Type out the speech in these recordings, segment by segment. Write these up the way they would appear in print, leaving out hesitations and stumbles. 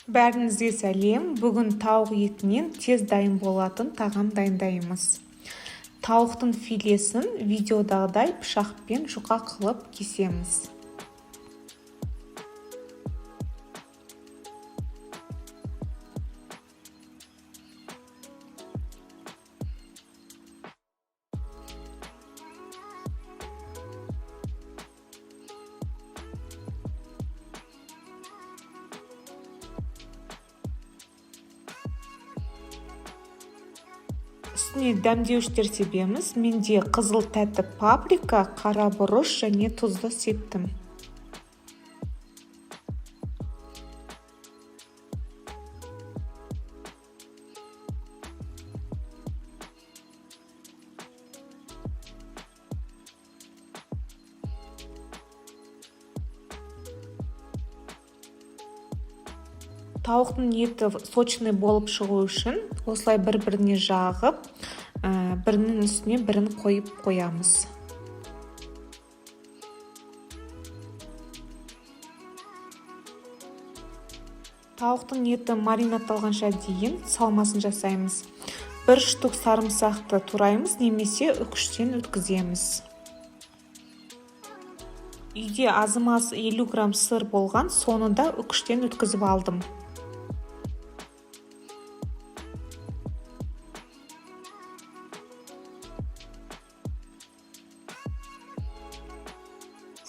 Бәріңізге сәлем. Бүгін тауық етінен тез дайын болатын тағам дайындаймыз. Тауықтың филесін видеодағыдай пышақпен жұқа қылып кесеміз. Үстіне дәмдеуіштер себеміз. Менде қызыл тәтті паприка, қара бұрыш және тұзды септім. Тауықтың еті сочный болып шығу үшін осылай бір-біріне жағып, бірінің үстіне бірін қойып қоямыз. Тауықтың еті маринадталғанша дейін салмасын жасаймыз. 1 штук сарымсақты тураймыз немесе үкіштен өткіземіз. Үйде азымаз 50 грамм сыр болған, соны да үкіштен өткізіп алдым.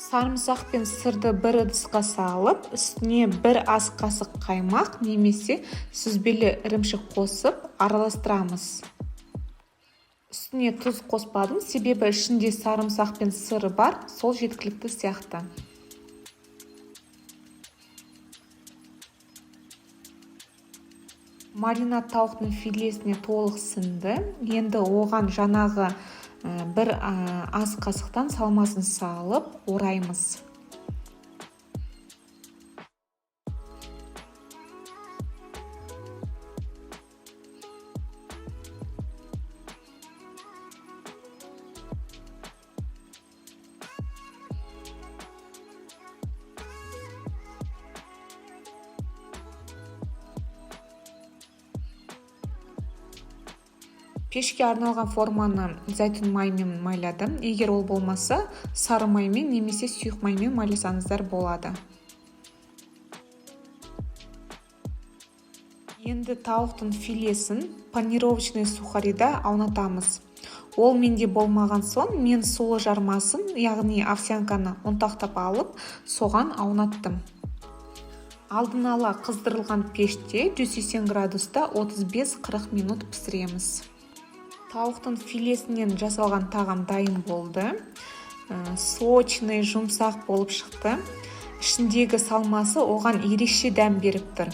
Сарымсақ пен сырды бір ыдысқа салып, үстіне 1 ас қасық қаймақ немесе сүзбелі ірімшік қосып араластырамыз. Үстіне тұз қоспадым, себебі ішінде сарымсақ пен сыры бар, сол жеткілікті сияқты. Маринад тауықтың филесіне толық сіңді. Енді оған жаңағы 1 ас қасықтан салмасын салып ораймыз. Пешке арналған форманы зәйтүн майымен майладым. Егер ол болмаса, сары маймен немесе сұйық маймен майласаңыздар болады. Енді тауықтың филесін панировочный сухарида аунатамыз. Ол менде болмаған соң, мен сұлы жармасын, яғни овсянканы ұнтақтап алып, соған аунаттым. Алдын ала қыздырылған пеште 180 градуста 35-40 минут пісіреміз. Тауықтың филесінен жасалған тағам дайын болды. Сочный, жұмсақ болып шықты. Ішіндегі салмасы оған ерекше дәм беріп тұр.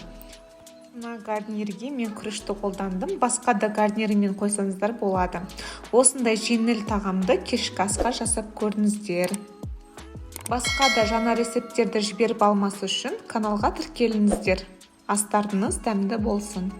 Мына гарнирге мен күрішті қолдандым. Басқа да гарнирмен қойсаңыздар болады. Осындай жеңіл тағамды кешкі асқа жасап көріңіздер. Басқа да жаңа рецепттерді жіберіп алмас үшін каналға тіркеліңіздер. Астарыңыз дәмді болсын.